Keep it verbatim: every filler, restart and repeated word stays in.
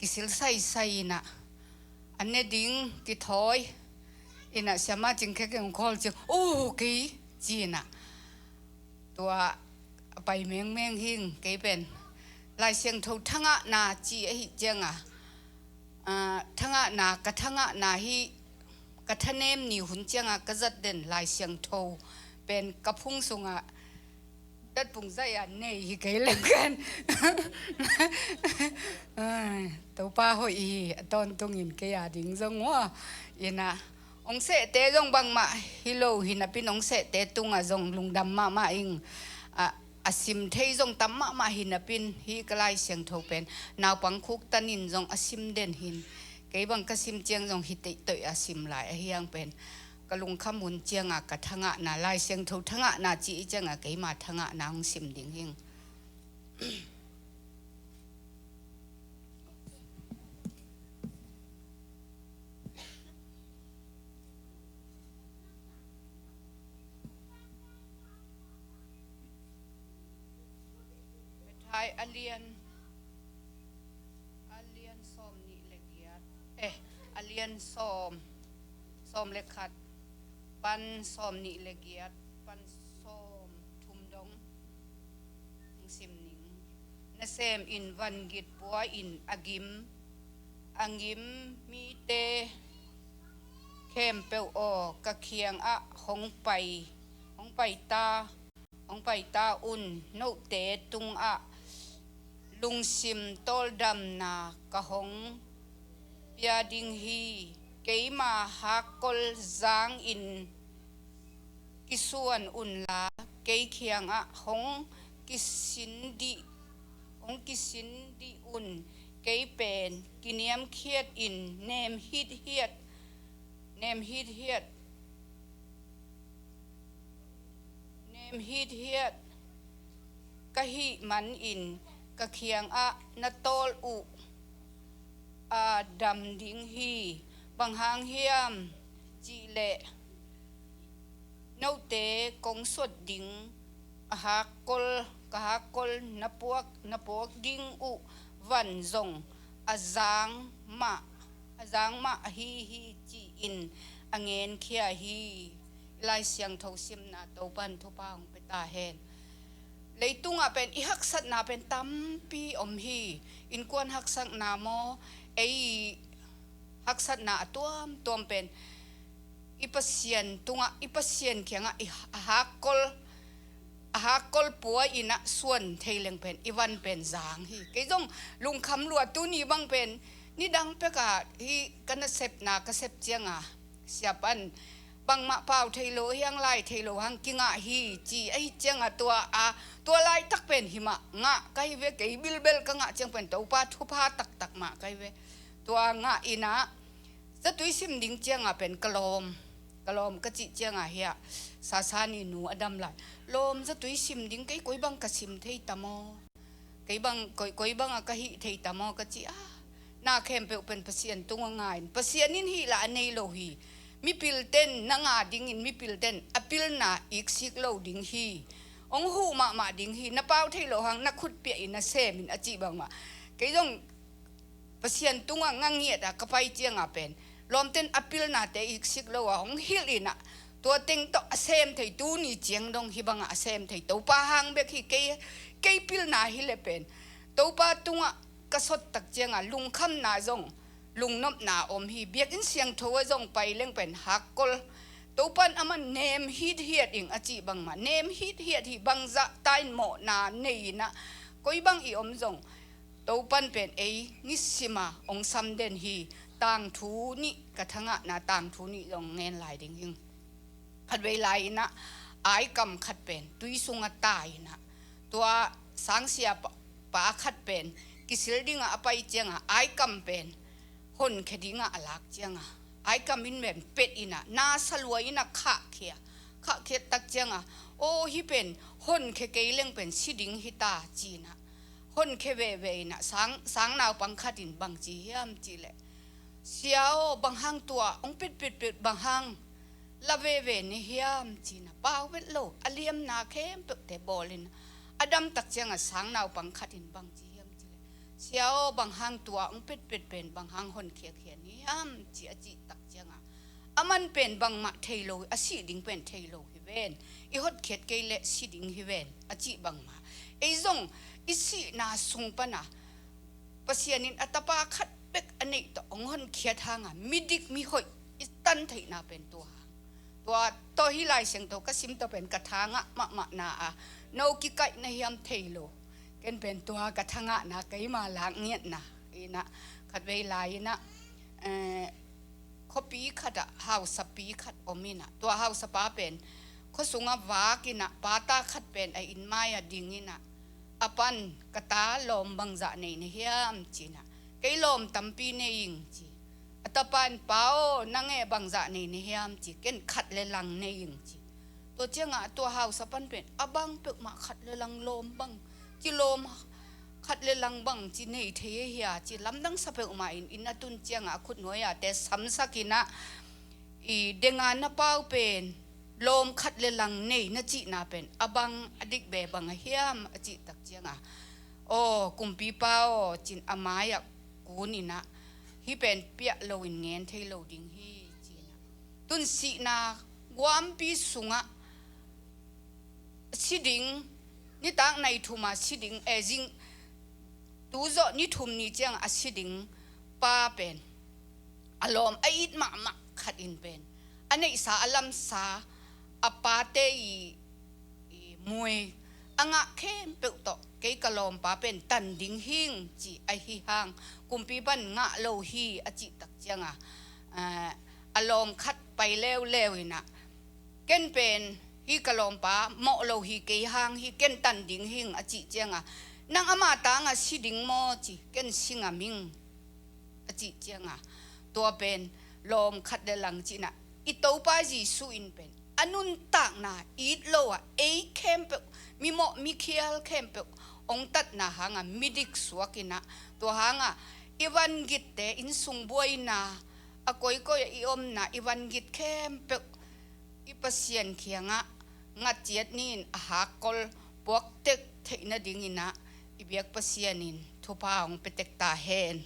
kisil saisai in ah, a ne ding kithawi in ah, siama Cing Khe kei hong call ciang, "Oh, kei," ci in ah, tua a pai mengmeng hing. Kei pen Lai Siangtho thangahna ci ahih ciang a, ah, thangahna, ka thangahna hi, ka thanem ni hun ciang a ka zat den Lai Siangtho pen ka phung sung ah datpung zaih a nei hi kei leng ken. Ai, Topa hoih hi, a tawntung in kei a ding zong maw. In ah, hong sehte zong bangmah hi lo hi napi in, hong sehte tung ah zong lungdam mahmah ing. A, a sim thei zong tam mahmah hi napi in, hih ka Lai Siangtho pen naupang khuktan in zong a sim den hi in, kei bang ka sim ciang zong hi teihtoih a sim lai ahi hang pen, ka lungkham hun ciang a ka thangahna, Lai Siangtho thangahna ci ahih ciang a keima thangahna hong sim ding hing. Matthai a lian, a lian sawm nih le giat, eh, a lian sawm, sawm le khat pan sawm nih le giat pan sawm thum dong hong sim ning. Nasem in vangik pua in, a gim, a gim mite khempeuh aw, ka kiangah hong pai, hong pai ta, hong pai ta un. Note tungah lungsim tawldamna ka hong pia ding hi. Keima hakkol zangin kisuan unla, kei kiangah hong kisin dih, hong kisin dih un. Kei pen kiniamkhiat in, nem hithiat, nem hithiat, nem hithiat ka hih manin, ka kiangah na tawl uh a dam ding hi. Bang hang hiam cihleh, note kong sot ding a hakkol, ka hakkol na puak, na puak ding uh van zong a zang mah, a zang mah ahi hi, ci-in a ngenkhia hi. Lai Siangtho simna Topan thupha hong pia ta hen. Leitungah pen i haksatna pen tampi om hi. Innkuan haksatna maw, ei haksatna a tuamtuam pen i Pasian tungah, i Pasian kiangah i ha-, a hakkol, a hakkol pua in ah suan thei leng pen i van pen zang hi. Kei zong lungkham lua, tuni bang pen nidang pek ah hih ka nasepna ka sep ciang a, siapa'n bangmah pau thei lo hiang, lai thei lo hang kingah hi, ci ahih ciang a, tua a, tua laitak pen himah ngah ka hi ve. Kei bilbel ka ngah ciang pen Topa thupha taktak mah ka hi ve. Tua ngah in ah, zatui sim ding ciang a pen ka lawm, ka lawm ka cih ciang a hiah, Sasani nu a dam lai, "Lawm, zatui sim ding, kei koi bang ka sim thei ta maw? Kei bang, koi, koi bang a ka hih thei ta maw?" ka ci a, "Na khempeuh pen Pasian tung a nga in, Pasian in hih lah a nei lo hi. Mipilte'n na nga dingin, mipilte'n a pilna iksik lo ding hi. Hong huh mahmah ding hi. Na pau thei lo hang na khutpiah in na sem in," a cih bangmah. Kei zong Pasian tungah nga ngiat a ka pai ciang a pen, lawmte'n a pilnate iksik lo a hong hilh in ah, tua teng tawh a sem thei, tuni ciang dong hih bangah a sem thei Topa hang bek hi. Kei, kei pilna hi leh pen Topa tungah ka sot tak ciang a lungkhamna zong, lungnopna om hi. Biakinn siangtho ah zong pai leng pen hakkol, Topa'n aman nem hithiat ing a cih bangmah, nem hithiat hi. Bangzah ta in mawhna nei in ah, koi bang i om zong, Topa'n pen ei nisim a hong sam den hi. Tangthu nih, ka thangahna tangthu nih zong ngen lai ding hing. Khatvei lai in ah, aikam khat pen tui sung a tai in ah, tua sangsia pa, pa khat pen kisil ding a a pai ciang a, aikam pen honkhia ding a a lak ciang a, aikam in pen pet in ah, na sa lua in ah khahkhia, khahkhiat tak ciang a, "Aw, hih pen honkhia kei leng pen si ding hi ta," ci in ah, honkhia veve in ah, sang, sang naupang khat in bang ci hiam cih leh, "Sia aw, bang hang tua hong petpetpet, bang hang la veve ni hiam?" ci in ah, pau vet lo, a liamna khempeuhte bawl in ah, a dam tak ciang a sang naupang khat in bang ci hiam cih leh, "Sia aw, bang hang tua hong petpet pen bang hang honkhiat hiam?" ci a cih tak ciangah, "Aman pen bangmah thei lo, a sih ding pen thei lo hi ven, i hotkhiat kei leh si ding hi ven," a cih bangmah, ei zong i sihna sung pana Pasian in a tapa khat bek a neih tawh hong honkhiat hanga midik mihoih i tan theihna pen tua hang. Tua tawh hih Lai Siangtho ka sim tawh pen ka tha ngah mahmahna a, no kikaih na hiam thei lo. Ken pen tua ka tha ngahna keima lak ngiatna inah, khatvei lai inah, eh, khuapi khatah hausapi khat om inah, tua hausapa pen khua sungah vak inah, pata khat pen a inn mai-ah ding inah, a pan, "Ka ta, lawm bangzah nei na hiam?" ci inah, "Kei lawm tampi nei ing," ci. A tapa in, "Pa aw, nang e bangzah nei na hiam?" ci. "Ken khat le lang nei ing," ci. Tua ciangah tua hausa pan pen a bang peuhmah khat le lang lawm bang ci, lawm khat le lang bang ci nei thei ahi a ci, lamdang sa peuhmah in, inn a tun ciangah a khutnuai-ate samsak inah, "I denga na pau pen lawm khat le lang nei na cihna pen a bang a dik be bang a hiam?" a cih tak ciangah, "Aw, kumpipa aw," ci-in a mai-ah kun inah, "Hih pen piah loin ngen thei lo ding hi," ci inah. Tun sihna guampi sungah si ding, nitak nai thuma si ding, e, zing, tu zawh ni thum ni ciang a si ding pa pen a lawm a it mahmah khat in pen a neihsa a lamsa a pate i, i mui a ngah khempeuh tawh, "Kei ka lawmpa pen tan ding hing," ci ahi hang, kumpipa in, "Ngah lo hi," a cih tak cianga, eh, a lawm khat pai leuleu inah, "Ken pen hih ka lawmpa mawh lo hi, kei hang hi, ken tan ding hing," a cih cianga, "Nang ama tanga si ding maw?" ci, "Ken si ngam ing," a cih cianga, tua pen lawm khat le lang cihna, i Topa Jesuh in pen a nuntakna it lo ah, ei khempeuh, mimawh mikhial khempeuh hong tatna hanga midik suak inah, tua hanga i vangitte, innsung buaina, a koikoi i omna i vangit khempeuh i Pasian kiangah ngat ciat ni-in a hakkol puaktek theih nading inah i biak Pasian in thupha hong pia tek ta hen.